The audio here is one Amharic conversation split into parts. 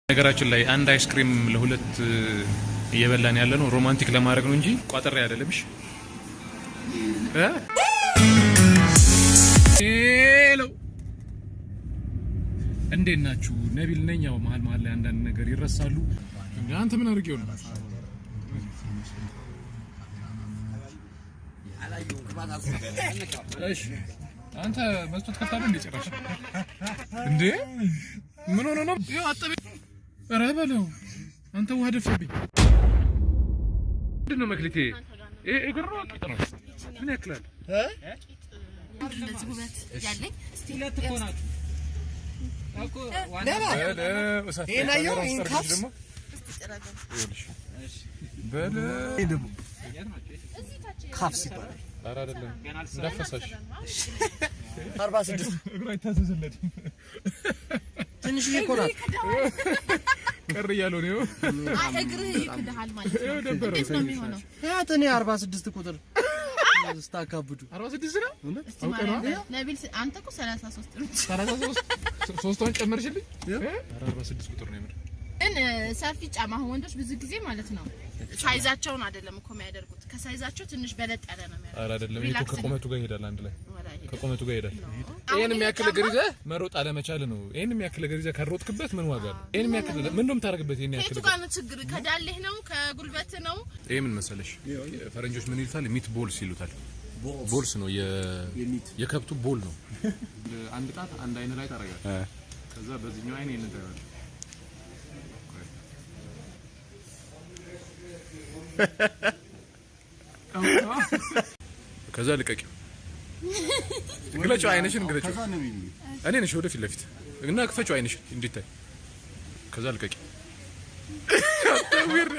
ነገራችን ላይ አንድ አይስክሪም ለሁለት እየበላን ያለ ነው romantic ለማድረግ ነው እንጂ ቋጥሬ አይደለም። እሺ፣ hello፣ እንዴት ናችሁ? ነቢል ነኝ። ያው መሀል መሀል ላይ አንዳንድ ነገር ይረሳሉ። አንተ ምን አድርጌው ነው? እሺ፣ አንተ መስኮት ከፍታለህ እንዴ? ጭራሽ እንዴ! ምን ሆኖ ነው? ይኸው አጠበ። ኧረ በለው አንተ፣ ውሃ ደፋብኝ። ምንድን ነው መክሊቴ? ይሄ እግር ነው ቂጥ ነው? ምን ያክላል? እንደዚህ ውበት ያለኝ። ሁለት እኮ ናችሁ። በለው እሳት። ይሄን አየኸው? ይሄን ካፍስ? ደግሞ በለው። ካፍስ ይባላል። ኧረ አይደለም፣ እንዳፈሳሽ። 46። እግሩ አይታዘዝለትም። ትንሽዬ እኮ ናት። ቅር እያለው ነው። እግርህ ይክድሃል ማለት ነው። ይኸው ደበረው። እንዴት ነው የሚሆነው? ያት እኔ 46 ቁጥር ስታካብዱ። 46 ነው። እስቲ ማርያም ነቢል፣ አንተ እኮ 33 ነው። 33፣ ሶስቷን ጨመርሽልኝ። ኧረ 46 ቁጥር ነው የምር። ግን ሰፊ ጫማ አሁን ወንዶች ብዙ ጊዜ ማለት ነው size ኣቸውን አይደለም እኮ የሚያደርጉት፣ ከ size ኣቸው ትንሽ በለጥ ያለ ነው የሚያደርጉት። ኧረ አይደለም፣ ይሄ እኮ Relax። ከቁመቱ ጋር ይሄዳል፣ አንድ ላይ ከቁመቱ ጋር ይሄዳል። አሁን ይሄን የሚያክል ጫማ እግር ይዘህ መሮጥ አለመቻል ነው። ይሄን የሚያክል እግር ይዘህ ካሮጥክበት ምን ዋጋ አለው? ይሄን የሚያክል ምን ነው የምታደርግበት? ይሄን ያክል ከየቱ እግር ጋር ነው ችግር? ከዳሌህ ነው? ከጉልበት ነው? ይሄ ምን መሰለሽ፣ ፈረንጆች ምን ይሉታል? Meat balls ይሉታል። Balls ነው፣ የከብቱ ball ነው። አንድ ጣት አንድ አይን ላይ ታደርጋለህ። ከዛ በዚህኛው አይን ይሄንን ታየዋለህ። ከዛ ልቀቂው፣ ግለጪው፣ አይንሽን ግለጪው። እኔ ነሽ ወደ ፊት ለፊት እና ክፈቺው አይንሽን እንዲታይ። ከዛ ልቀቂው። Weird።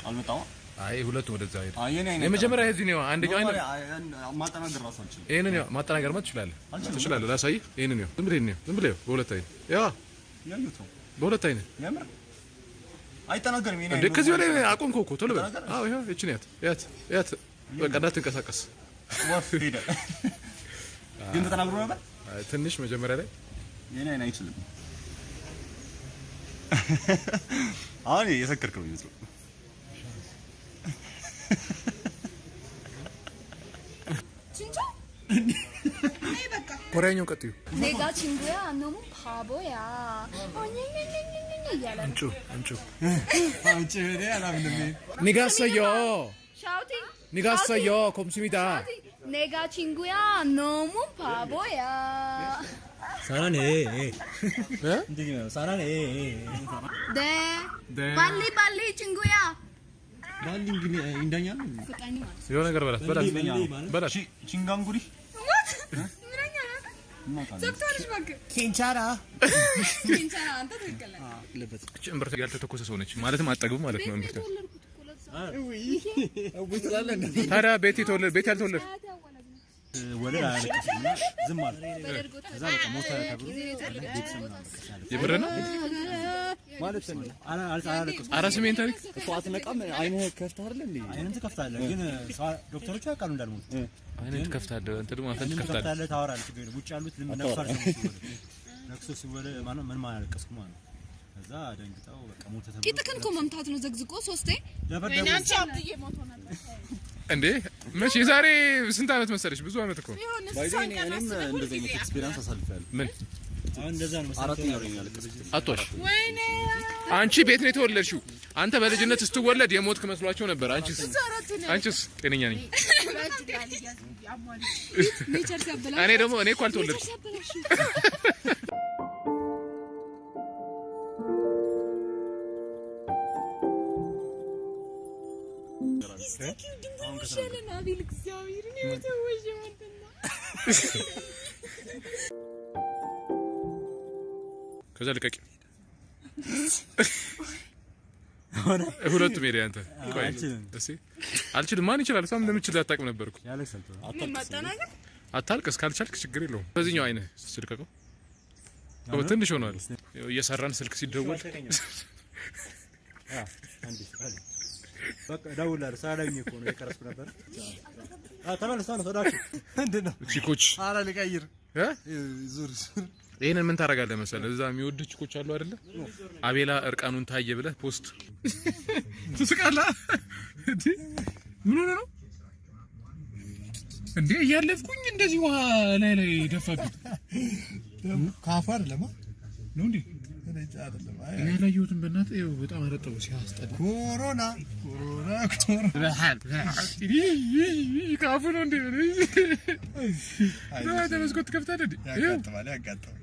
አልመጣም። አይ፣ ሁለቱም ወደዛ ሄደ። አይ፣ የኔ አይን የመጀመሪያ እዚህ ነው። አንደኛው አይን ማጠናገር ራሱ አልችልም። ይሄንን ያው ማጠናገርማ ትችላለህ፣ ትችላለህ። ላሳይህ። ይሄንን ያው ዝም ብለህ ይሄንን ያው ዝም ብለህ ያው በሁለት አይን ያ ያዩት ነው። በሁለት አይን። የምር አይጠናገርም። የኔ እንዴ አይን ከዚህ በላይ አቆምከው እኮ፣ ቶሎ በል። አዎ፣ ይኸው ይቺን ያት ያት ያት፣ በቃ እንዳትንቀሳቀስ። ወፍ ሄደ። ግን ተጠናግሮ ነበር። አይ፣ ትንሽ መጀመሪያ ላይ። የኔ አይን አይችልም። አሁን የሰከርክ ነው የሚመስለው። ቺንቾ ኮሪያኛውን ቀጥዩ። 내가 친구야, 너무 바보야. 냐냐냐냐냐 እያለ ነው። እንጩ እንጩ። አንቺ እኔ አላምንም። 니가ሰዮ። Shouting. 니가ሰዮ 콤스미다። 내가 친구야, 너무 바보야. 사랑해. 움직이면 사랑해. 네. 네. 빨리 빨리 친구야. ባሊ እንግዲህ እንደኛ ነው። የሆነ ነገር በላት በላት በላት። ቺንጋንጉሪ። ኬንቻራ። 괜찮아, አንተ ትክክል ነህ። እቺ እምብርት ያልተተኮሰ ሰው ነች ማለትም አጠግቡ ማለት ነው። እምብርት ታዲያ ቤት የተወለደ ቤት ያልተወለደ ወለድ አላለቀስም እና ዝም አለ። ከዛ በቃ ሞተ ተብሎ ቤተሰብ ምናምን በቃ ሲያለቅስ የምር ነው። ማለት አላለቀስኩም። ኧረ ስሜን ታሪክ። እኮ አትነቃም። አይንህ ከፍተህ አይደል እንዴ? አይንን ትከፍታለህ፣ ግን ዶክተሮቹ ያውቃሉ እንዳልሞት። አይንን ትከፍታለህ፣ አንተ ደግሞ አፍህን አይንን ትከፍታለህ። ትከፍታለህ፣ ታወራለህ። ችግር የለም። ውጭ ያሉት ለቅሶ አልሰሙም። ሲወለድ ለቅሶ ሲወለድ ማነው ምንም አላለቀስኩም ማለት ነው። ከዛ ደንግጠው በቃ ሞተ ተብሎ ቂጥክን እኮ መምታት ነው ዘግዝቆ ሶስቴ። ደበደቡ። ወይኔ አንቺ አብድዬ ሞቶ ነበር። እንዴ መቼ? የዛሬ ስንት ዓመት መሰለሽ? ብዙ ዓመት እኮ። የሆነ By the way እሷን ቀን እኔም አስበህ እንደዚህ ሁልጊዜ አይነት experience አሳልፌያለሁ። ምን? አሁን እንደዛ ነው መሰለኝ። አራተኛ ነው ያለቀስኩት። አቷሽ። ወይኔ። አንቺ ቤት ነው የተወለድሽው። አንተ በልጅነት ስትወለድ የሞትክ መስሏቸው ነበር። አንቺስ? አንቺስ? ጤነኛ ነኝ። Nature ሲያበላሽ። እኔ ደግሞ እኔ እኮ አልተወለድኩም። ሲያበላሽ። አቤል እግዚአብሔርን የተወሽ ምንድን ነው? ከዛ ልቀቂ። ሁለቱም ሄደ። አንተ ቆይ። አልችልም። እስኪ አልችልም። ማን ይችላል? እሷም እንደምችል አታውቅም ነበር እኮ። ያለቅሳል። ማጠናገር። አታልቅስ። ካልቻልክ ችግር የለውም። በዚህኛው አይንህ ስልቀቀው። ኦ ትንሽ ሆኗል። ያው እየሰራን ስልክ ሲደወል በቃ እደውልልሃለሁ። ስራ ላይ ሆኜ እኮ ነው የቀረጽኩ ነበር። ተመለስ ተመለስ ወዳችሁ ምንድን ነው? ቺኮች። ኧረ ልቀይር። እ? ዙር ዙር። ይሄንን ምን ታደርጋለህ መሰለህ? እዛ የሚወድህ ችኮች አሉ አይደለ? አቤላ እርቃኑን ታየ ብለህ post። ትስቃለህ እንዴ? ምን ሆነህ ነው እንዴ? እያለፍኩኝ እንደዚህ ውሃ ላይ ላይ ደፋብኝ። ካፉ አይደለም ነው እንዴ? አይደለም። እኔ አላየሁትም። በእናትህ ይኸው በጣም አረጠበው፣ ሲያስጠላ። ኮሮና ኮሮና ኮሮና። ካፉ ነው እንዴ? መስኮት ትከፍታለህ እንዴ? ያጋጥማል፣ ያጋጥማል።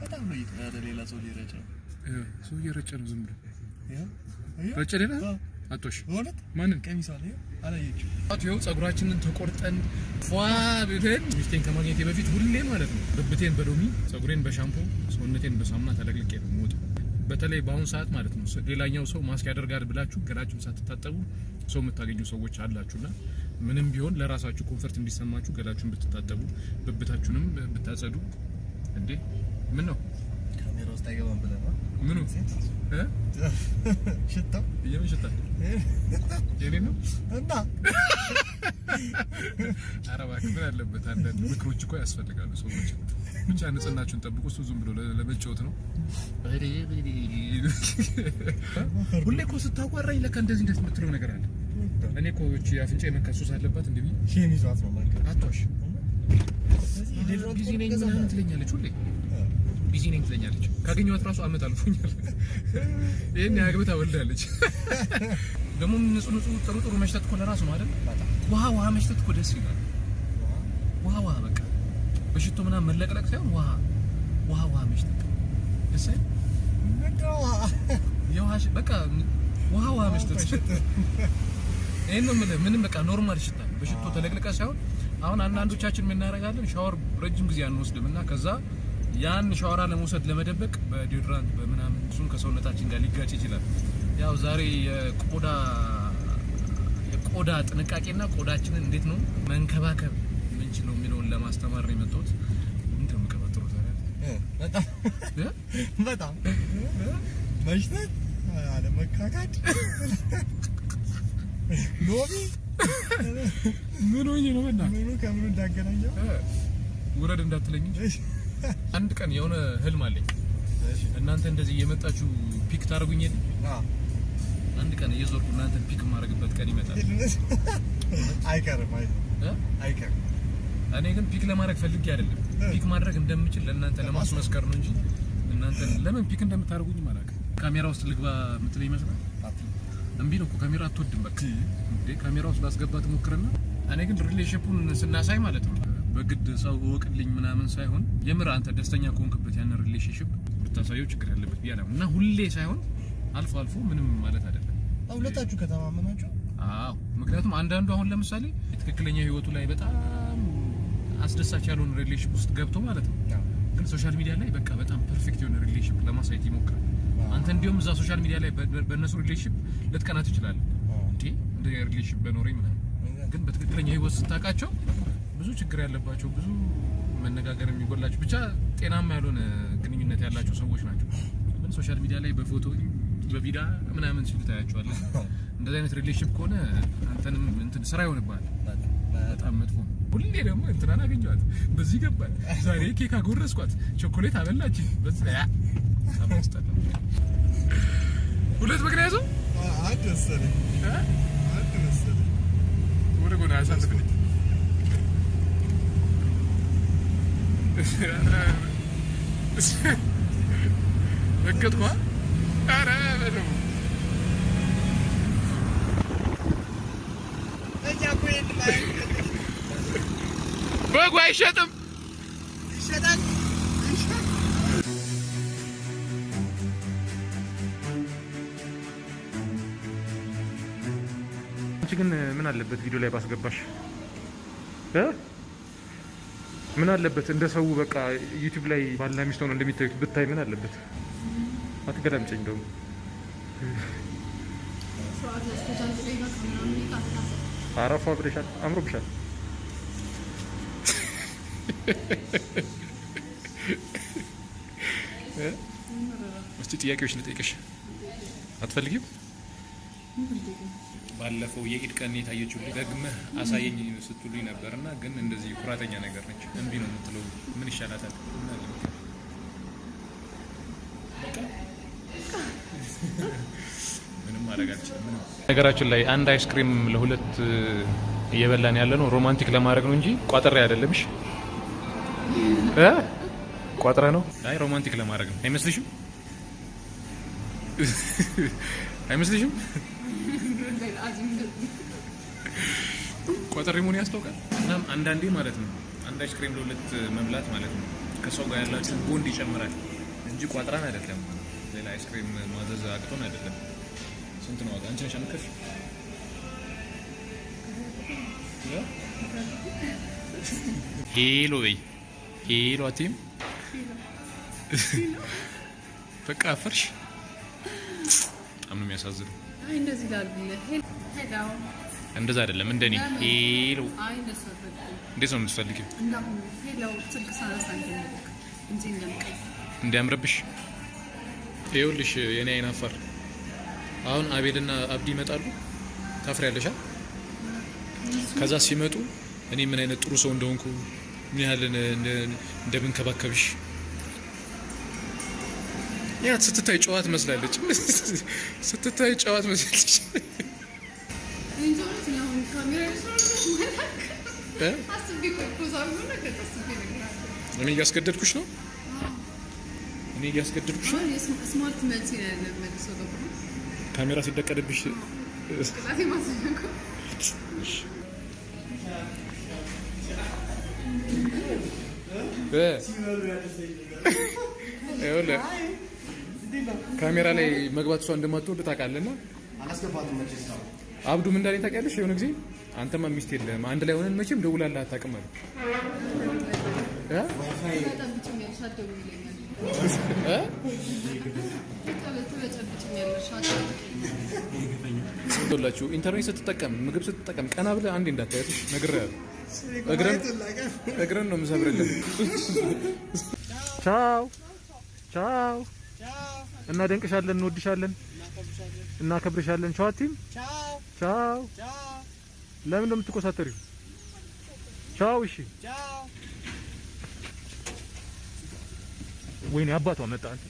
በጣም ነው እየተናደ ሌላ ሰው ሊረጭ ነው። ሰው እየረጨ ነው። ዝም ብሎ ረጨ። ሌላ አቶሽ በእውነት። ማንን? ቀሚሷ ላይ አላየችው። ይኸው ጸጉራችንን ተቆርጠን ፏ ብለን ሚስቴን ከማግኘቴ በፊት ሁሌ ማለት ነው ብብቴን በሎሚ፣ ጸጉሬን በሻምፖ፣ ሰውነቴን በሳሙና ተለቅልቄ ነው የምወጣው። በተለይ በአሁኑ ሰዓት ማለት ነው ሌላኛው ሰው ማስክ ያደርጋል ብላችሁ ገላችሁን ሳትታጠቡ ሰው የምታገኙ ሰዎች አላችሁና ምንም ቢሆን ለራሳችሁ comfort እንዲሰማችሁ ገላችሁን ብትታጠቡ ብብታችሁንም ብታጸዱ። እንዴ ምን ነው? ካሜራ ውስጥ አይገባም ብለህ ነው? ምኑ እ? ሽታው። የምን ሽታ? የኔ ነው? እና ኧረ እባክህ ምን አለበት? አንዳንድ ምክሮች እኮ ያስፈልጋሉ። ሰዎች ብቻ ንጽህናችሁን ጠብቁ። እሱ ዝም ብሎ ለመጫወት ነው። ሁሌ እኮ ስታቋራኝ ለካ እንደዚህ እንደዚህ የምትለው ነገር አለ። እኔ እኮ እቺ አፍንጫ የመንካት ሱስ አለባት እንዴ ብዬ Shame ይዟት ነው መንገድ። አትዋሽ። Busy ነኝ ምናምን ትለኛለች። ሁሌ busy ነኝ ትለኛለች። ካገኘኋት ራሱ አመት አልፎኛል። ይሄን ያግብታ ወልዳለች። ደግሞ ንጹህ ንጹህ ጥሩ ጥሩ መሽተት እኮ ለራሱ ነው አይደል? ውሃ ውሃ መሽተት እኮ ደስ ይላል። ውሃ ውሃ በቃ በሽቶ ምናምን መለቅለቅ ሳይሆን ውሃ ውሃ ውሃ መሽተት ደስ አይልም? የውሃ በቃ ውሃ ውሃ መሽተት፣ ይሄን ነው የምልህ። ምንም በቃ normal ሽታ በሽቶ ተለቅልቀ ሳይሆን አሁን አንዳንዶቻችን ምን እናደርጋለን? ሻወር ረጅም ጊዜ አንወስድም እና ከዛ ያን ሻወራ ለመውሰድ ለመደበቅ በ deodorant በምናምን እሱን ከሰውነታችን ጋር ሊጋጭ ይችላል። ያው ዛሬ የቆዳ ጥንቃቄና ቆዳችንን እንዴት ነው መንከባከብ የምንችለው የሚለውን ለማስተማር ነው የመጣሁት። ምንድን ነው የምቀባጥረው ዛሬ? በጣም እ? በጣም መሽተት፣ አለመካካድ፣ ሎሚ። ምን ሆኜ ነው በእናትህ? ምኑ ከምኑ እንዳገናኘው። ውረድ እንዳትለኝ እንጂ አንድ ቀን የሆነ ህልም አለኝ። እናንተ እንደዚህ እየመጣችሁ pick ታደርጉኝ የለ? አንድ ቀን እየዞርኩ እናንተን pick የማደርግበት ቀን ይመጣል። አይቀርም። እ? አይቀርም። እኔ ግን pick ለማድረግ ፈልጌ አይደለም። Pick ማድረግ እንደምችል ለእናንተ ለማስመስከር ነው እንጂ እናንተ ለምን pick እንደምታደርጉኝ አላውቅም። ካሜራ ውስጥ ልግባ የምትለኝ ይመስላል። እምቢ ነው እኮ፣ ካሜራ አትወድም። በቃ እንዴ ካሜራ ውስጥ ላስገባ ትሞክርና እኔ ግን relationship ኡን ስናሳይ ማለት ነው በግድ ሰው እወቅልኝ ምናምን ሳይሆን የምር አንተ ደስተኛ ከሆንክበት ያንን relationship ብታሳየው ችግር ያለበት ብዬ አላምንም። እና ሁሌ ሳይሆን አልፎ አልፎ ምንም ማለት አይደለም። ሁለታችሁ ከተማመናችሁ። አዎ፣ ምክንያቱም አንዳንዱ አሁን ለምሳሌ ትክክለኛ ህይወቱ ላይ በጣም አስደሳች ያልሆነ relationship ውስጥ ገብቶ ማለት ነው፣ ግን social media ላይ በቃ በጣም perfect የሆነ relationship ለማሳየት ይሞክራል። አንተ እንዲሁም እዛ social media ላይ በእነሱ relationship ልትቀና ትችላለህ። እንዴ እንደ relationship በኖረኝ ምናምን፣ ግን በትክክለኛ ህይወት ስታውቃቸው ብዙ ችግር ያለባቸው፣ ብዙ መነጋገር የሚጎላቸው፣ ብቻ ጤናማ ያልሆነ ግንኙነት ያላቸው ሰዎች ናቸው። ግን social media ላይ በፎቶ በቪዲዮ ምናምን ሲሉ ታያቸዋለህ። እንደዚህ አይነት relationship ከሆነ አንተንም እንትን ስራ ይሆንብሃል። በጣም መጥፎ ነው። ሁሌ ደግሞ እንትናን አገኘኋት፣ በዚህ ገባል፣ ዛሬ ኬክ አጎረስኳት፣ ቾኮሌት አበላችኝ። በዚህ ያ በጣም ያስጠላል። ሁለት ምክንያቱም አንድ መሰለኝ፣ አንድ መሰለኝ። ወደ ጎን አያሳልፍልኝ። ረገጥኳ። ኧረ በለው። እኛ እኮ ይሄን በጉ አይሸጥም። ይሸጣል። አንቺ ግን ምን አለበት ቪዲዮ ላይ ባስገባሽ እ? ምን አለበት እንደ ሰው በቃ YouTube ላይ ባልና ሚስት ሆነው እንደሚታዩት ብታይ ምን አለበት? አትገላምጨኝ ደግሞ። አረፏ ብለሻል፣ አምሮብሻል። እ? እስቲ ጥያቄዎች ልጠይቅሽ። አትፈልጊም? ባለፈው የኢድ ቀን የታየችው ልጅ ደግመህ አሳየኝ ስትሉኝ ነበርና ግን እንደዚህ ኩራተኛ ነገር ነች። እምቢ ነው የምትለው። ምን ይሻላታል? ምን አለ በቃ ምንም ማድረግ አልችልም። ምንም ነገራችን ላይ አንድ አይስክሪም ለሁለት እየበላን ያለ ነው romantic ለማድረግ ነው እንጂ ቋጥሬ አይደለም። እሺ እ ቋጥረ ነው። አይ romantic ለማድረግ ነው። አይመስልሽም? አይመስልሽም? ቋጥሬ መሆን ያስታውቃል። እናም አንዳንዴ ማለት ነው አንድ አይስክሪም ለሁለት መብላት ማለት ነው ከሰው ጋር ያላችሁ ቦንድ ይጨምራል እንጂ ቋጥራን አይደለም። ሌላ አይስክሪም ማዘዝ አቅቶን አይደለም። ስንት ነው ዋጋ? አንቺ ነሽ የምትከፍይው? Hello በይ። Hello አትይም? በቃ አፈርሽ። በጣም ነው የሚያሳዝነው። አይ እንደዚህ ላድርግልህ። Hello። እንደዛ አይደለም እንደኔ hello። አይ እንደሱ አልፈልግም። እንዴት ነው የምትፈልጊው? እንዳሁኑ hello ስልክ ሳነሳ እንደሚልክ እንጂ እንደምቀይ እንዲያምርብሽ። ይኸውልሽ የኔ አይን አፋር፣ አሁን አቤልና አብዲ ይመጣሉ። ታፍሪያለሽ። ከዛ ሲመጡ እኔ ምን አይነት ጥሩ ሰው እንደሆንኩ፣ ምን ያህል እንደምንከባከብሽ። ያ ስትታይ ጨዋ ትመስላለች። ስትታይ ጨዋ ትመስላለች። እንጂ እውነት እኔ አሁን ካሜራ እ? አስቤ እኮ pause አድርጎ ነገር አስቤ እነግርሃለሁ። እኔ እያስገደድኩሽ ነው። እኔ እያስገደድኩሽ ነው። አሁን smart መልስ ነው ያለ መልሶ ገባ። ካሜራ ሲደቀንብሽ ቅጣቴ ማስነኩ። ይኸውልህ ካሜራ ላይ መግባት እሷ እንደማትወድ ታውቃለህ። አላስገባትም መቼስ ነው። አብዱ ምን እንዳለኝ ታውቂያለሽ? የሆነ ጊዜ አንተማ ሚስት የለህም፣ አንድ ላይ ሆነን መቼም ደውላለህ አታውቅም አለ። እ? ትበጠብጭኛለሽ አትደውይልኛል። እ? ትበጠብጭኛለሽ አትደውይልኝ። ይኸውላችሁ ኢንተርኔት ስትጠቀም፣ ምግብ ስትጠቀም ቀና ብለህ አንዴ እንዳታያት ነግሬሃለሁ። እግረን ነው የምሰብርልህ። ቻው ቻው። እናደንቅሻለን፣ እንወድሻለን፣ እናከብርሻለን። ቻው አትይም? ቻው። ለምን ነው የምትኮሳተሪው? ቻው። እሺ። ወይኔ አባቷ መጣ። አንተ